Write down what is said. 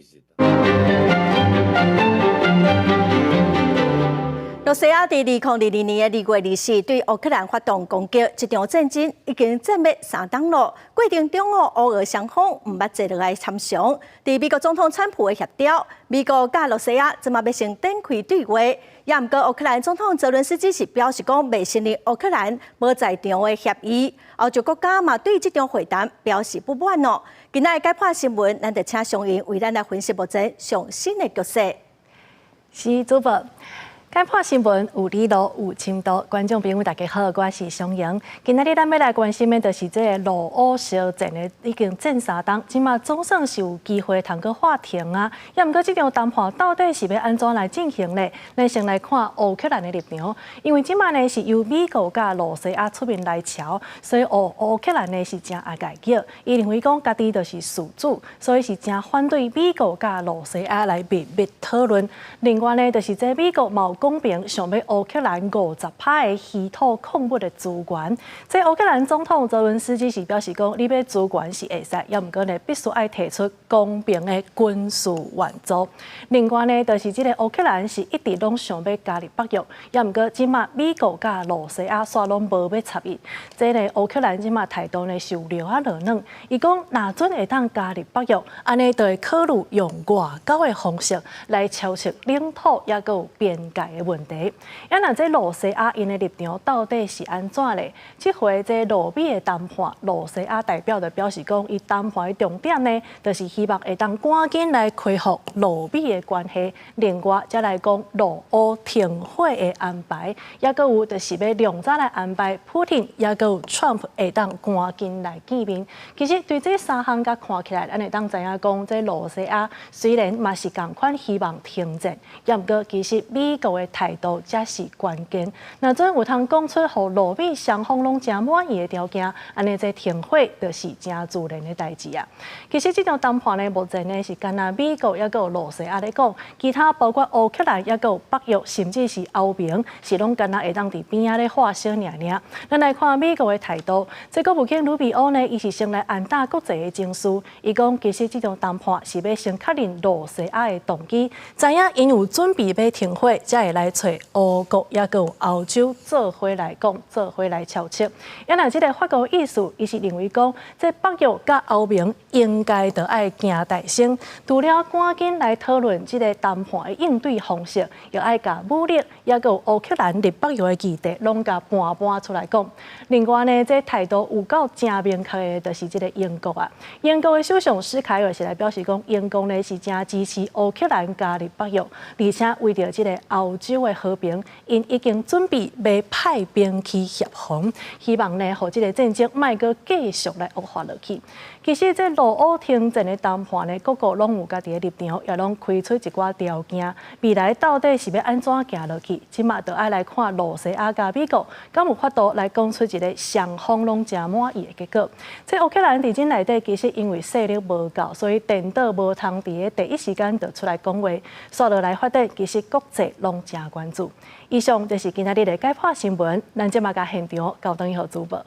визита. 羅西亞佇2022年2月24對烏克蘭發動攻擊，這場戰爭已經戰欲3冬咯。過程中哦，烏俄雙方毋捌坐落來參詳。佇美國總統川普的協調，美國佮羅西亞這馬欲先展開對話。也毋過烏克蘭總統澤倫斯基是表示講，袂承認烏克蘭無在場的協議。歐洲國家嘛對這場會談表示不滿哦。今仔日解破新聞，咱就請雙英為咱來分析目前上新的局勢。是主播。解破新聞有理路有深度，觀眾朋友大家好，我是雙瑩。今仔日咱欲來關心的，就是這个俄烏相戰的已經戰3冬，這馬總算是有機會通閣喊停啊。也毋過這場談判到底是欲按怎來進行呢？咱先來看烏克蘭的立場，因為這馬呢是由美國佮羅西亞出面來橋，所以烏克蘭呢是誠愛共叫，伊認為講家己就是事主，所以是誠反對美國佮羅西亞來秘密討論。另外呢，就是這美國嘛有講明想欲烏克蘭50趴的稀土礦物的資源，這烏克蘭總統澤倫斯基是表示講，你欲資源是會使，也毋過呢必須愛提出公平的軍事援助。另外呢，就是這个烏克蘭是一直攏想欲加入北約，也毋過這馬美國佮羅西亞煞攏無欲插伊。這个烏克蘭這馬態度呢是有落仔落軟，伊講若準會當加入北約，按呢就會考慮用外交的方式來調適領土抑閣有邊界的問題。啊，若這羅西亞𪜶的立場到底是按怎咧？這回這羅美的談判，羅西亞代表就表示講，伊談判的重點呢，就是希望會當趕緊來恢復羅美的關係，另外才來講俄烏停火的安排，抑閣有就是欲量早來安排普丁，抑閣有川普會當趕緊來見面。其實對這三項佮看起來，咱會當知影講，這羅西亞雖然嘛是仝款希望停戰，也毋過其實美國的態度才是關鍵。若準有通講出予羅美雙方攏誠滿意的條件，按呢這停火就是誠自然的代誌啊。其實這場談判呢，目前呢是干焦美國抑閣有羅西亞咧講，其他包括烏克蘭抑閣有北約，甚至是歐盟，是攏干焦會當佇邊仔咧畫小爾爾。咱來看美國的態度，這國務卿魯比歐呢，伊是先來安撫國際的情緒，伊講其實這場談判是欲先確認羅西亞的動機，知影𪜶有準備欲停火，才會來揣烏國抑閣有歐洲做伙來講，做伙來敲策。啊，若這个法國意思，伊是認為講，這北約佮歐盟應該著愛行代先，除了趕緊來討論這个談判的應對方式，又愛共武力，抑閣有烏克蘭入北約的議題，攏共搬搬出來講。另外呢，這態度有夠誠明確的，就是這个英國啊。英國的首相施凱爾是來表示講，英國呢是誠支持烏克蘭加入北約，而且為著這个歐洲的和平，𪜶已經準備欲派兵去協防，希望呢，予這个戰爭莫閣繼續來惡化落去。其實這俄烏停戰的談判呢，各國攏有家己的立場，也攏開出一寡條件。未來到底是欲按怎行落去？這馬就愛來看羅西亞佮美國，敢有法度來講出一个雙方攏誠滿意的結果。這烏克蘭佇這內底其實因為勢力無夠，所以顛倒無通佇咧第一時間就出來講話。紲落來發展，其實國際攏誠關注。以上就是今仔日的解破新聞，咱這馬共現場交轉予主播。